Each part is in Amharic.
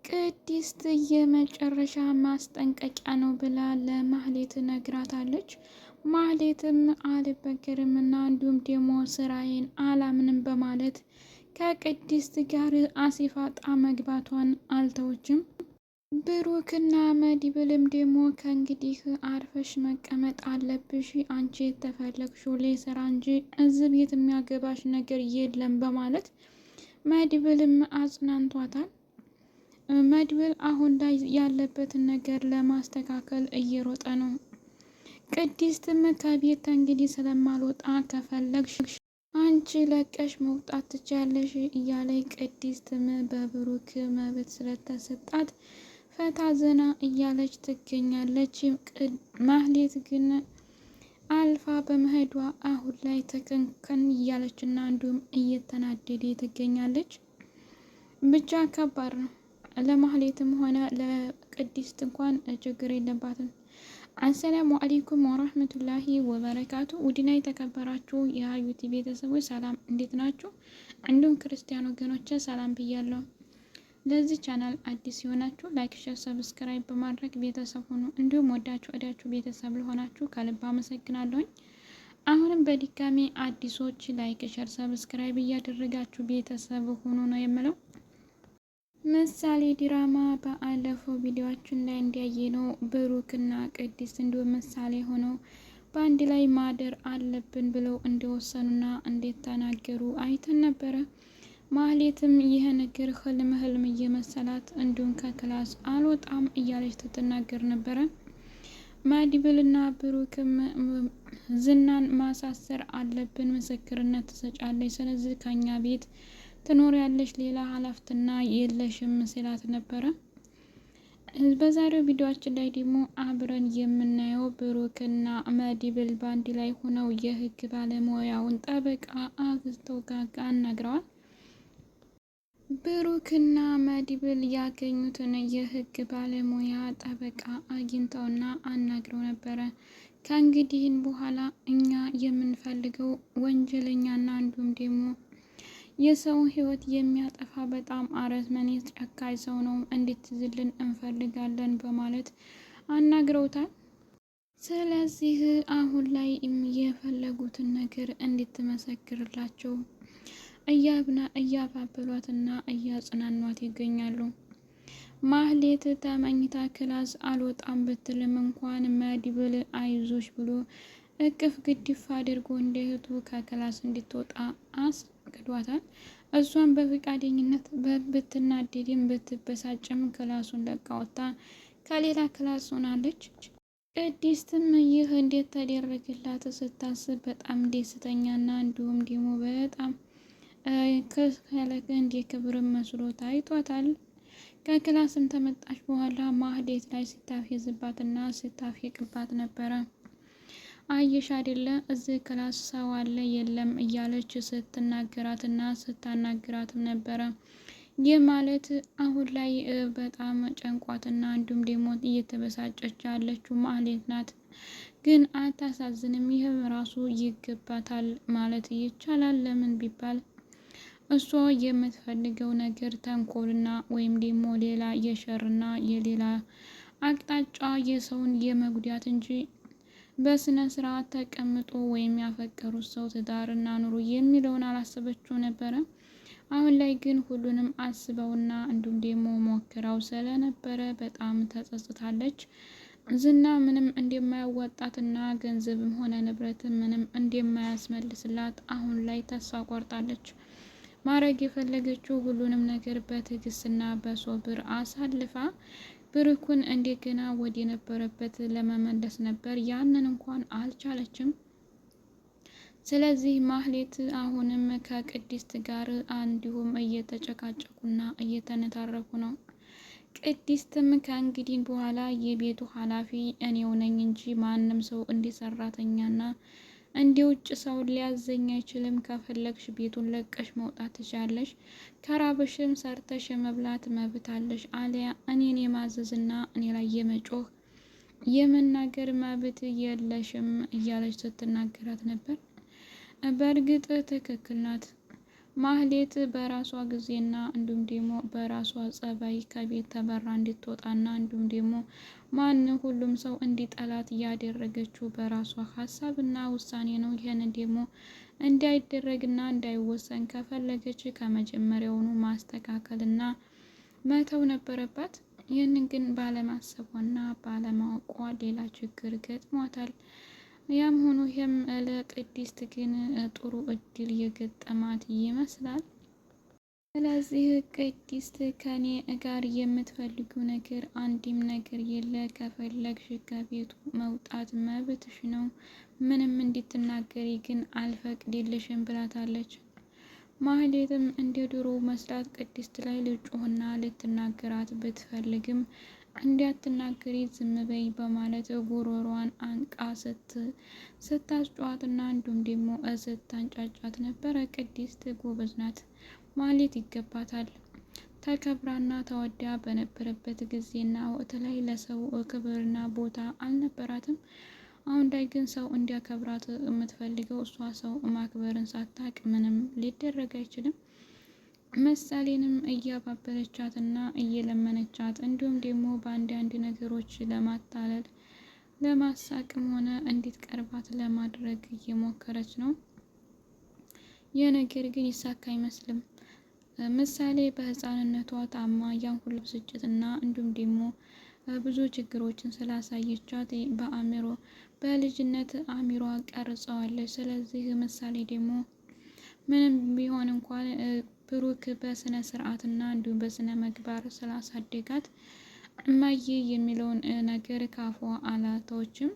ቅድስት የመጨረሻ ማስጠንቀቂያ ነው ብላ ለማህሌት ነግራታለች። ማህሌትም አልበገርም እና እንዲሁም ደግሞ ስራዬን አላምንም በማለት ከቅድስት ጋር አሲፋጣ መግባቷን አልተወችም። ብሩክና መድብልም ደግሞ ከእንግዲህ አርፈሽ መቀመጥ አለብሽ፣ አንቺ የተፈለግሽው ለስራ እንጂ እዚህ ቤት የሚያገባሽ ነገር የለም በማለት መድብልም አጽናንቷታል። መድብል አሁን ላይ ያለበትን ነገር ለማስተካከል እየሮጠ ነው። ቅድስትም ከቤት እንግዲህ ስለማልወጣ ከፈለግሽ አንቺ ለቀሽ መውጣት ትችያለሽ እያለ ቅድስትም በብሩክ መብት ስለተሰጣት ፈታ ዘና እያለች ትገኛለች። ማህሌት ግን አልፋ በመሄዷ አሁን ላይ ተከንከን እያለች እና እንዲሁም እየተናደደ ትገኛለች። ብቻ ከባድ ነው። ለማህሌትም ሆነ ለቅድስት እንኳን ችግር የለባትም። አሰላሙ አለይኩም ወራህመቱላሂ ወበረካቱ። ውድና የተከበራችሁ የሀዩቲ ቤተሰቦች ሰላም፣ እንዴት ናችሁ? እንዲሁም ክርስቲያን ወገኖች ሰላም ብያለሁ። ለዚህ ቻናል አዲስ የሆናችሁ like፣ share፣ subscribe በማድረግ ቤተሰብ ሁኑ። እንዲሁም ወዳችሁ እዳችሁ ቤተሰብ ለሆናችሁ ከልብ አመሰግናለሁኝ። አሁንም በድጋሚ አዲሶች like፣ share፣ subscribe እያደረጋችሁ ቤተሰብ ሁኑ ነው የምለው። ምሳሌ ድራማ በአለፈው ቪዲዮችን ላይ እንዳየነው ብሩክና ቅድስት እንዲሁም ምሳሌ ሆነው በአንድ ላይ ማደር አለብን ብለው እንደወሰኑና እንዴት ተናገሩ አይተን ነበረ። ማህሌትም ይህ ነገር ህልም ህልም እየመሰላት እንዲሁም ከ class አልወጣም እያለች ትትናገር ነበረ። መድብልና ብሩክም ዝናን ማሳሰር አለብን፣ ምስክርነት ትሰጫለች፣ ስለዚህ ከኛ ቤት ትኖሪያለሽ፣ ሌላ ሀላፍትና የለሽም ሲላት ነበረ። በዛሬው ቪዲዮአችን ላይ ደግሞ አብረን የምናየው ብሩክና መድብል ባንድ ላይ ሆነው የህግ ባለሙያውን ጠበቃ አግዝተው ጋር አናግረዋል። ብሩክና መድብል ያገኙትን የህግ ባለሙያ ጠበቃ አግኝተውና አናግረው ነበረ። ከእንግዲህን በኋላ እኛ የምንፈልገው ወንጀለኛና እንዲሁም ደግሞ የሰውን ህይወት የሚያጠፋ በጣም አረመኔ ጨካኝ ሰው ነው፣ እንድትዝልን እንፈልጋለን በማለት አናግረውታል። ስለዚህ አሁን ላይ የፈለጉትን ነገር እንድትመሰክርላቸው እያብና እያባበሏትና እያጽናኗት ይገኛሉ። ማህሌት ተመኝታ class አልወጣም ብትልም እንኳን መድብል አይዞሽ ብሎ እቅፍ ግድፍ አድርጎ እንደ እህቱ ከ class እንድትወጣ አስገድዷታል። እሷን በፈቃደኝነት ብትናደድም ብትበሳጭም class ኡን ለቃ ወጥታ ከሌላ class ሆናለች። ቅድስትም ይህ እንዴት ተደረገላት ስታስብ በጣም ደስተኛና እንዲሁም ደግሞ በጣም ከለከ እንደ ክብር መስሎ ታይቷታል። ከ class ም ተመጣች በኋላ ማህሌት ላይ ስታፌዝባትና ስታፌቅባት ነበረ። አየሽ አይደለ እዚህ class ሰው አለ የለም እያለች ስትናገራትና ስታናግራትም ነበረ። ይህ ማለት አሁን ላይ በጣም ጨንቋትና እንዲሁም ደግሞ እየተበሳጨች ያለችው ማህሌት ናት። ግን አታሳዝንም፣ ይህም ራሱ ይገባታል ማለት ይቻላል። ለምን ቢባል እሷ የምትፈልገው ነገር ተንኮልና ወይም ደግሞ ሌላ የሸርና የሌላ አቅጣጫ የሰውን የመጉዳት እንጂ በስነ ስርዓት ተቀምጦ ወይም ያፈቀሩት ሰው ትዳርና ኑሮ የሚለውን አላሰበችው ነበረ። አሁን ላይ ግን ሁሉንም አስበውና እንዲሁም ደግሞ ሞክረው ስለነበረ በጣም ተጸጽታለች። ዝና ምንም እንደማያዋጣትና ገንዘብም ሆነ ንብረት ምንም እንደማያስመልስላት አሁን ላይ ተስፋ ቆርጣለች። ማድረግ የፈለገችው ሁሉንም ነገር በትዕግስትና በሶብር አሳልፋ ብሩክን እንደገና ወደ ነበረበት ለመመለስ ነበር። ያንን እንኳን አልቻለችም። ስለዚህ ማህሌት አሁንም ከቅድስት ጋር እንዲሁም እየተጨቃጨቁና እየተነታረኩ ነው። ቅድስትም ከእንግዲህ በኋላ የቤቱ ኃላፊ እኔው ነኝ እንጂ ማንም ሰው እንደ ሰራተኛና እንደ ውጭ ሰው ሊያዘኝ አይችልም። ከፈለግሽ ቤቱን ለቀሽ መውጣት ትችያለሽ። ከራበሽም ሰርተሽ የመብላት መብት አለሽ። አሊያ እኔን የማዘዝና እኔ ላይ የመጮህ የመናገር መብት የለሽም እያለች ስትናገራት ነበር። በእርግጥ ትክክል ናት። ማህሌት በራሷ ጊዜና እንዲሁም ደግሞ በራሷ ጸባይ ከቤት ተበራ እንድትወጣና እንዲሁም ደግሞ ማን ሁሉም ሰው እንዲጠላት እያደረገችው በራሷ ሀሳብና ውሳኔ ነው። ይህንን ደግሞ እንዳይደረግና እንዳይወሰን ከፈለገች ከመጀመሪያውኑ ማስተካከልና መተው ነበረባት። ይህንን ግን ባለማሰቧና ባለማወቋ ሌላ ችግር ገጥሟታል። ያም ሆኖ ይህም ለቅድስት ግን ጥሩ እድል የገጠማት ይመስላል። ስለዚህ ቅድስት ከኔ ጋር የምትፈልጊው ነገር አንድም ነገር የለ፣ ከፈለግሽ ከቤቱ መውጣት መብትሽ ነው፣ ምንም እንድትናገሪ ግን አልፈቅድልሽም ብላታለች። ማህሌትም እንደ ድሮ መስላት ቅድስት ላይ ልጮህና ልትናገራት ብትፈልግም እንዲያትናገሪ ዝም በይ በማለት ጉሮሯን አንቃ ስታስጨዋትና እንዲሁም ደግሞ ስታንጫጫት ነበረ። ቅድስት ጎበዝ ናት፣ ማህሌት ይገባታል። ተከብራና ተወዳ በነበረበት ጊዜና ወቅት ላይ ለሰው ክብርና ቦታ አልነበራትም። አሁን ላይ ግን ሰው እንዲያከብራት የምትፈልገው እሷ ሰው ማክበርን ሳታቅ ምንም ሊደረግ አይችልም። ምሳሌንም እያባበለቻትና እየለመነቻት እንዲሁም ደግሞ በአንዳንድ ነገሮች ለማታለል ለማሳቅም ሆነ እንዲትቀርባት ለማድረግ እየሞከረች ነው። ይህ ነገር ግን ይሳካ አይመስልም። ምሳሌ በህፃንነቷ ታማ ያን ሁሉ ብስጭትና እንዲሁም ደግሞ ብዙ ችግሮችን ስላሳየቻት በአእምሮ በልጅነት አእምሯ ቀርጸዋለች። ስለዚህ ምሳሌ ደግሞ ምንም ቢሆን እንኳን ብሩክ በስነ ስርዓትና እንዲሁም በስነ ምግባር ስላሳደጋት እማዬ የሚለውን ነገር ካፏ አላተዎችም።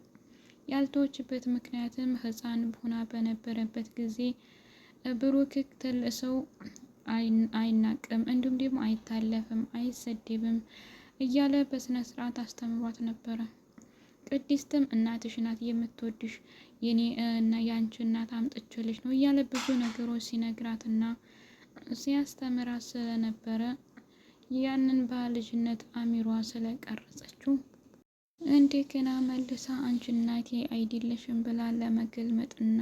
ያልተወችበት ምክንያትም ሕፃን ሆና በነበረበት ጊዜ ብሩክ ትልቅ ሰው አይናቅም፣ እንዲሁም ደግሞ አይታለፍም፣ አይሰደብም እያለ በስነ ስርዓት አስተምሯት ነበረ። ቅድስትም እናትሽ ናት የምትወድሽ የኔ እና የአንቺ እናት አምጥቼልሽ ነው እያለ ብዙ ነገሮች ሲነግራትና ሲያስተምራት ስለነበረ ያንን በልጅነት አሚሯ ስለቀረጸችው እንደገና መልሳ አንቺ እናቴ አይደለሽም ብላ ለመገልመጥና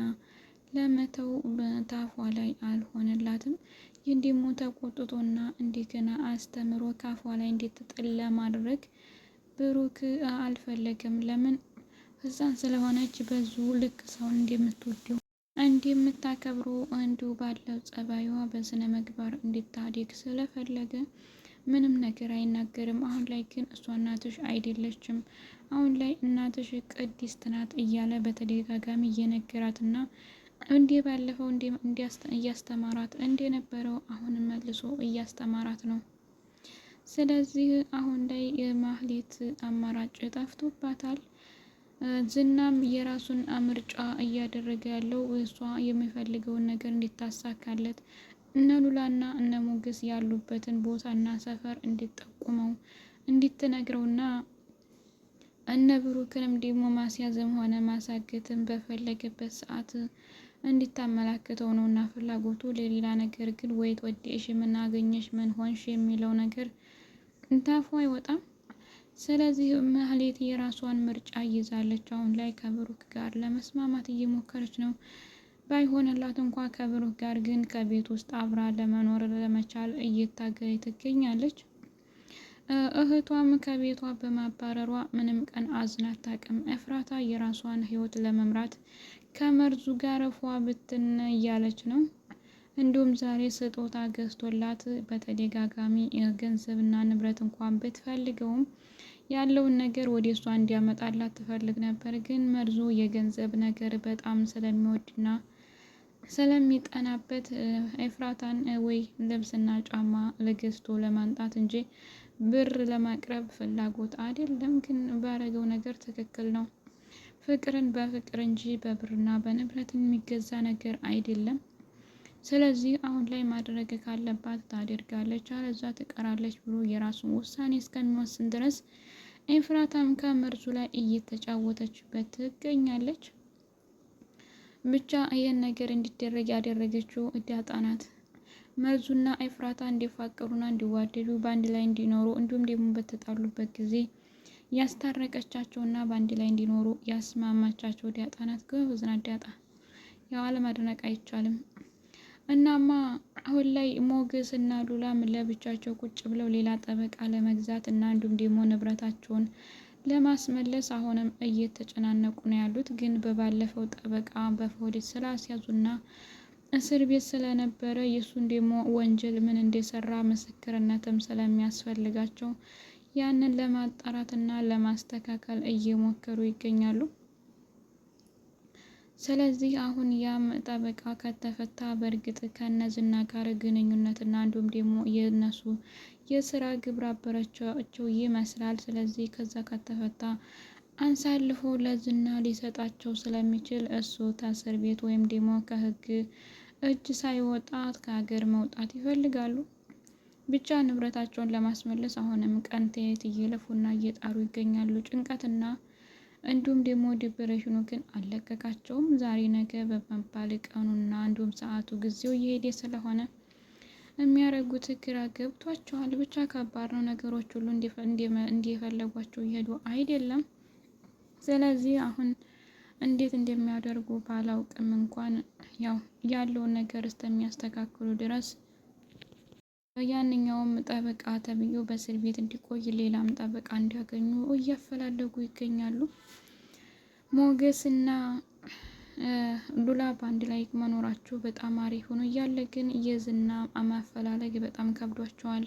ለመተው ታፏ ላይ አልሆነላትም። ይህን ደግሞ ተቆጥቶና እንደገና አስተምሮ ካፏ ላይ እንድትጥል ለማድረግ ብሩክ አልፈለገም። ለምን? ሕፃን ስለሆነች በዙ ልክ ሰውን እንደምትወደው እንደምታከብሩ እንዲሁ ባለው ጸባይዋ በስነ ምግባር እንድታድግ ስለፈለገ ምንም ነገር አይናገርም። አሁን ላይ ግን እሷ እናትሽ አይደለችም፣ አሁን ላይ እናትሽ ቅድስት ናት እያለ በተደጋጋሚ እየነገራትና እንዲህ ባለፈው እያስተማራት እንደነበረው አሁንም መልሶ እያስተማራት ነው። ስለዚህ አሁን ላይ የማህሌት አማራጭ ጠፍቶባታል። ዝናም የራሱን ምርጫ እያደረገ ያለው እሷ የሚፈልገውን ነገር እንዲታሳካለት እነ ሉላና እነ ሞገስ ያሉበትን ቦታና ሰፈር እንዲጠቁመው እንዲትነግረውና እነ ብሩክንም ደግሞ ማስያዝም ሆነ ማሳገትም በፈለገበት ሰዓት እንዲታመላክተው ነው እና ፍላጎቱ ለሌላ ነገር ግን ወይ ወደሽ ምን አገኘሽ ምን ሆንሽ የሚለው ነገር ታፎ አይወጣም። ስለዚህ ማህሌት የራሷን ምርጫ ይዛለች። አሁን ላይ ከብሩክ ጋር ለመስማማት እየሞከረች ነው። ባይሆንላት እንኳ ከብሩክ ጋር ግን ከቤት ውስጥ አብራ ለመኖር ለመቻል እየታገለች ትገኛለች። እህቷም ከቤቷ በማባረሯ ምንም ቀን አዝና አታውቅም። ኤፍራታ የራሷን ህይወት ለመምራት ከመርዙ ጋር ፏ ብትን እያለች ነው። እንዲሁም ዛሬ ስጦታ ገዝቶላት በተደጋጋሚ ገንዘብና ንብረት እንኳን ብትፈልገውም ያለውን ነገር ወደ እሷ እንዲያመጣላት ትፈልግ ነበር። ግን መርዙ የገንዘብ ነገር በጣም ስለሚወድና ስለሚጠናበት ኤፍራታን ወይ ልብስና ጫማ ለገዝቶ ለማንጣት እንጂ ብር ለማቅረብ ፍላጎት አይደለም። ግን ባረገው ነገር ትክክል ነው። ፍቅርን በፍቅር እንጂ በብርና በንብረት የሚገዛ ነገር አይደለም። ስለዚህ አሁን ላይ ማድረግ ካለባት ታደርጋለች፣ አለዛ ትቀራለች ብሎ የራሱን ውሳኔ እስከሚወስን ድረስ ኤፍራታም ከመርዙ ላይ እየተጫወተችበት ትገኛለች። ብቻ ይህን ነገር እንዲደረግ ያደረገችው ዳጣ ናት። መርዙና ኤፍራታ እንዲፋቀሩና እንዲዋደዱ በአንድ ላይ እንዲኖሩ እንዲሁም ደግሞ በተጣሉበት ጊዜ ያስታረቀቻቸውና በአንድ ላይ እንዲኖሩ ያስማማቻቸው ዳጣ ናት። ጎበዝ ናት ዳጣ። ያው አለማድነቅ አይቻልም። እናማ አሁን ላይ ሞገስ እና ሉላም ለብቻቸው ቁጭ ብለው ሌላ ጠበቃ ለመግዛት እና እንዲሁም ደግሞ ንብረታቸውን ለማስመለስ አሁንም እየተጨናነቁ ነው ያሉት። ግን በባለፈው ጠበቃ በፖሊስ ስላስያዙና እስር ቤት ስለነበረ የእሱን ደግሞ ወንጀል ምን እንደሰራ ምስክርነትም ስለሚያስፈልጋቸው ያንን ለማጣራትና ለማስተካከል እየሞከሩ ይገኛሉ። ስለዚህ አሁን ያም ጠበቃ ከተፈታ በእርግጥ ከነዝና ጋር ግንኙነትና እንዲሁም ደግሞ የነሱ የስራ ግብረ አበራቸው ይመስላል። ስለዚህ ከዛ ከተፈታ አንሳልፎ ለዝና ሊሰጣቸው ስለሚችል እሱ ከእስር ቤት ወይም ደግሞ ከህግ እጅ ሳይወጣ ከሀገር መውጣት ይፈልጋሉ። ብቻ ንብረታቸውን ለማስመለስ አሁንም ቀን ተሌት እየለፉና እየጣሩ ይገኛሉ። ጭንቀትና እንዲሁም ደግሞ depression ኑ ግን አልለቀቃቸውም። ዛሬ ነገ በመባል ቀኑና እንዲሁም ሰዓቱ ጊዜው እየሄደ ስለሆነ የሚያደርጉት ግራ ገብቷቸዋል። ብቻ ከባድ ነው። ነገሮች ሁሉ እንደፈለጓቸው እየሄዱ አይደለም። ስለዚህ አሁን እንዴት እንደሚያደርጉ ባላውቅም እንኳን ያው ያለውን ነገር እስከሚያስተካክሉ ድረስ ያንኛውም ጠበቃ ተብዮ በእስር ቤት እንዲቆይ ሌላም ጠበቃ እንዲያገኙ እያፈላለጉ ይገኛሉ። ሞገስ እና ሉላ በአንድ ላይ መኖራቸው በጣም አሪፍ ሆኖ እያለ ግን የዝና ማፈላለግ በጣም ከብዷቸዋል።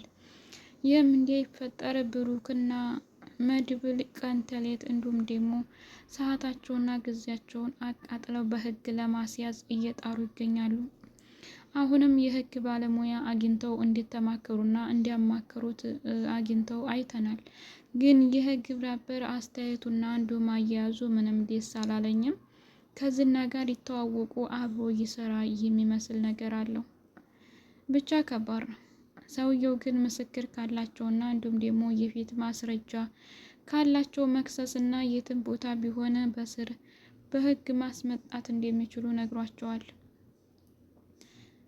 ይህም እንዲፈጠር ብሩክና መድብል ቀን ተሌት እንዲሁም ደግሞ ሰዓታቸውና ጊዜያቸውን አቃጥለው በህግ ለማስያዝ እየጣሩ ይገኛሉ። አሁንም የህግ ባለሙያ አግኝተው እንዲተማከሩና እንዲያማክሩት አግኝተው አይተናል። ግን የህግ ብራበር አስተያየቱና እንዲሁም አያያዙ ምንም ደስ አላለኝም። ከዝና ጋር ይተዋወቁ አብሮ እየሰራ የሚመስል ነገር አለው። ብቻ ከባድ ነው። ሰውየው ግን ምስክር ካላቸውና እንዲሁም ደግሞ የፊት ማስረጃ ካላቸው መክሰስና የትም ቦታ ቢሆን በስር በህግ ማስመጣት እንደሚችሉ ነግሯቸዋል።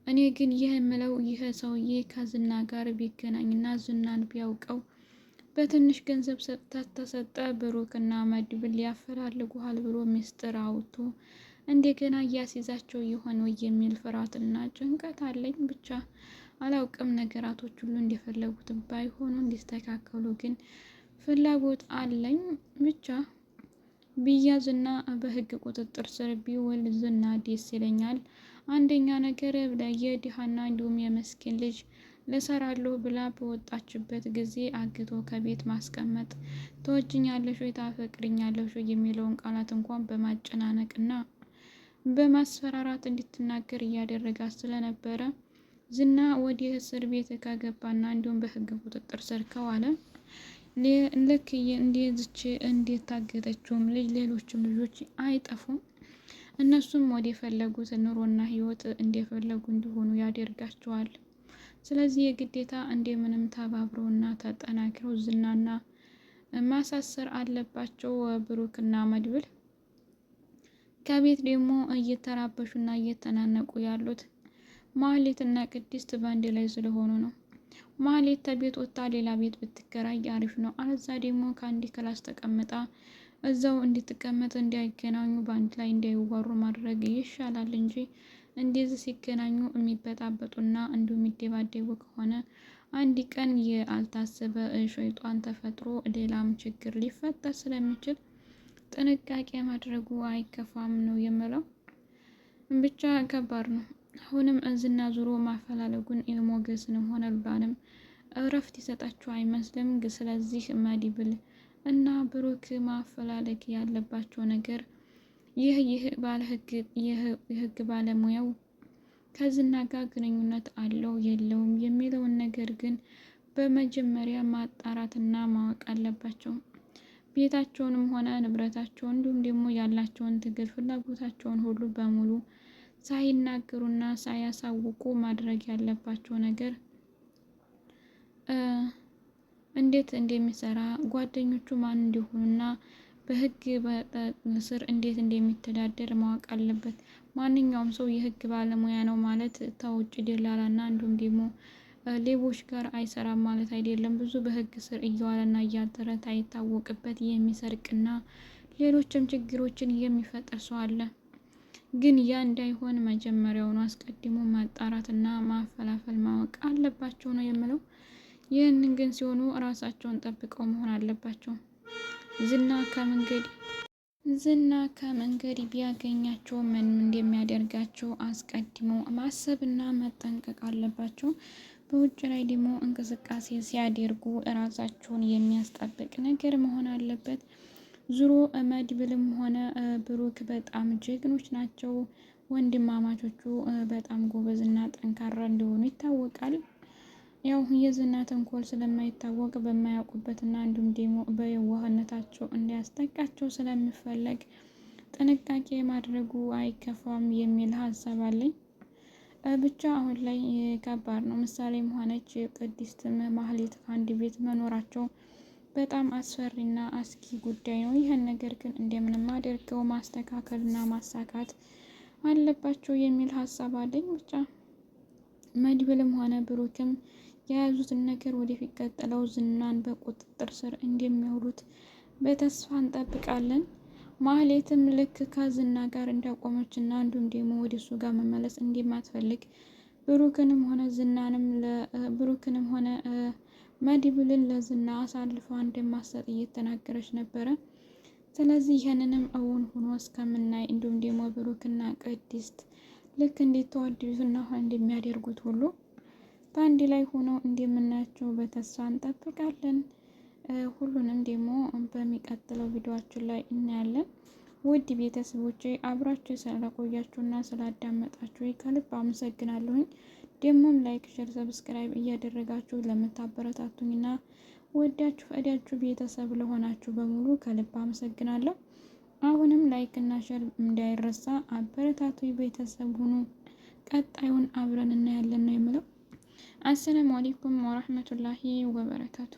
እኔ ግን ይህ የምለው ይህ ሰውዬ ከዝና ጋር ቢገናኝና ዝናን ቢያውቀው በትንሽ ገንዘብ ተሰጠ ብሩክና መድብል ያፈላልጉሃል ብሎ ሚስጥር አውጥቶ እንደገና እያስይዛቸው ይሆን ወይ የሚል ፍርሃትና ጭንቀት አለኝ። ብቻ አላውቅም። ነገራቶች ሁሉ እንደፈለጉት ባይሆኑ እንዲስተካከሉ ግን ፍላጎት አለኝ። ብቻ ቢያዝና በህግ ቁጥጥር ስር ቢውል ዝና ደስ ይለኛል። አንደኛ ነገር የድሃና እንዲሁም የመስኪን ልጅ ልሰራለሁ ብላ በወጣችበት ጊዜ አግቶ ከቤት ማስቀመጥ፣ ትወጂኛለሽ ወይ ታፈቅሪኛለሽ ወይ የሚለውን ቃላት እንኳን በማጨናነቅና በማስፈራራት እንድትናገር እያደረጋት ስለነበረ ዝና ወደ እስር ቤት ከገባና እንዲሁም በህግ ቁጥጥር ስር ከዋለ ልክ እንደዚች እንደታገተችውም ልጅ ሌሎችም ልጆች አይጠፉም። እነሱም ወደ የፈለጉት ኑሮና ህይወት እንደፈለጉ እንዲሆኑ ያደርጋቸዋል። ስለዚህ የግዴታ እንደምንም ተባብረውና ተጠናክረው ዝናና ማሳሰር አለባቸው ብሩክና መድብል። ከቤት ደግሞ እየተራበሹና እየተናነቁ ያሉት ማህሌትና ቅድስት በአንድ ላይ ስለሆኑ ነው። ማህሌት ከቤት ወጥታ ሌላ ቤት ብትከራይ አሪፍ ነው። አለዛ ደግሞ ከአንድ class ተቀምጣ እዛው እንድትቀመጥ እንዳይገናኙ በአንድ ላይ እንዳይዋሩ ማድረግ ይሻላል እንጂ እንደዚህ ሲገናኙ የሚበጣበጡና እንዲሁ የሚደባደቡ ከሆነ አንድ ቀን የአልታሰበ ሸይጧን ተፈጥሮ ሌላም ችግር ሊፈጠር ስለሚችል ጥንቃቄ ማድረጉ አይከፋም ነው የምለው። ብቻ ከባድ ነው። አሁንም እዝና ዙሮ ማፈላለጉን የሞገስንም ሆነ ሉላንም እረፍት ይሰጣቸው አይመስልም። ስለዚህ መድብል እና ብሩክ ማፈላለግ ያለባቸው ነገር ይህ ይህ ባለህግ የህግ ባለሙያው ከዝና ጋር ግንኙነት አለው የለውም የሚለውን ነገር ግን በመጀመሪያ ማጣራትና ማወቅ አለባቸው። ቤታቸውንም ሆነ ንብረታቸውን እንዲሁም ደግሞ ያላቸውን ትግል ፍላጎታቸውን ሁሉ በሙሉ ሳይናገሩና ሳያሳውቁ ማድረግ ያለባቸው ነገር እንዴት እንደሚሰራ ጓደኞቹ ማን እንዲሆኑና በህግ ስር እንዴት እንደሚተዳደር ማወቅ አለበት። ማንኛውም ሰው የህግ ባለሙያ ነው ማለት ተውጭ ደላላና እንዲሁም ደግሞ ሌቦች ጋር አይሰራም ማለት አይደለም። ብዙ በህግ ስር እየዋለና እያደረ ታይታወቅበት የሚሰርቅና ሌሎችም ችግሮችን የሚፈጥር ሰው አለ። ግን ያ እንዳይሆን መጀመሪያውኑ አስቀድሞ ማጣራትና ማፈላፈል ማወቅ አለባቸው ነው የምለው። ይህንን ግን ሲሆኑ ራሳቸውን ጠብቀው መሆን አለባቸው። ዝና ከመንገድ ዝና ከመንገድ ቢያገኛቸው ምን እንደሚያደርጋቸው አስቀድሞ ማሰብና መጠንቀቅ አለባቸው። በውጭ ላይ ደግሞ እንቅስቃሴ ሲያደርጉ እራሳቸውን የሚያስጠብቅ ነገር መሆን አለበት። ዙሮ መድብልም ሆነ ብሩክ በጣም ጀግኖች ናቸው። ወንድማማቾቹ በጣም ጎበዝና ጠንካራ እንደሆኑ ይታወቃል። ያው የዝና ተንኮል ስለማይታወቅ በማያውቁበትና እንዲሁም ደግሞ በየዋህነታቸው እንዲያስጠቃቸው ስለሚፈለግ ጥንቃቄ ማድረጉ አይከፋም የሚል ሀሳብ አለኝ። ብቻ አሁን ላይ ከባድ ነው። ምሳሌም ሆነች ቅድስትም ማህሌት ከአንድ ቤት መኖራቸው በጣም አስፈሪና አስጊ ጉዳይ ነው። ይህን ነገር ግን እንደምንም አድርገው ማስተካከልና ማሳካት አለባቸው የሚል ሀሳብ አለኝ። ብቻ መድብልም ሆነ ብሩክም የያዙትን ነገር ወደፊት ቀጥለው ዝናን በቁጥጥር ስር እንደሚያውሉት በተስፋ እንጠብቃለን። ማህሌትም ልክ ከዝና ጋር እንዳቆመች እና እንዲሁም ደግሞ ወደ እሱ ጋር መመለስ እንደማትፈልግ ብሩክንም ሆነ ዝናንም ብሩክንም ሆነ መድብልን ለዝና አሳልፋ እንደማሰጥ እየተናገረች ነበረ። ስለዚህ ይህንንም እውን ሆኖ እስከምናይ እንዲሁም ደግሞ ብሩክና ቅድስት ልክ እንደተዋደዱትና እንደሚያደርጉት ሁሉ በአንድ ላይ ሆነው እንደምናያቸው በተስፋ እንጠብቃለን። ሁሉንም ደግሞ በሚቀጥለው ቪዲዮአችን ላይ እናያለን። ውድ ቤተሰቦቼ አብራችሁ ስለቆያችሁና ስላዳመጣችሁ ከልብ አመሰግናለሁኝ። ደግሞም like፣ share፣ subscribe እያደረጋችሁ ለምታበረታቱኝና ወዳችሁ ፈቅዳችሁ ቤተሰብ ለሆናችሁ በሙሉ ከልብ አመሰግናለሁ። አሁንም like እና share እንዳይረሳ አበረታቱ፣ ቤተሰብ ሁኑ። ቀጣዩን አብረን እናያለን ነው የምለው። السلام عليكم ورحمة الله وبركاته።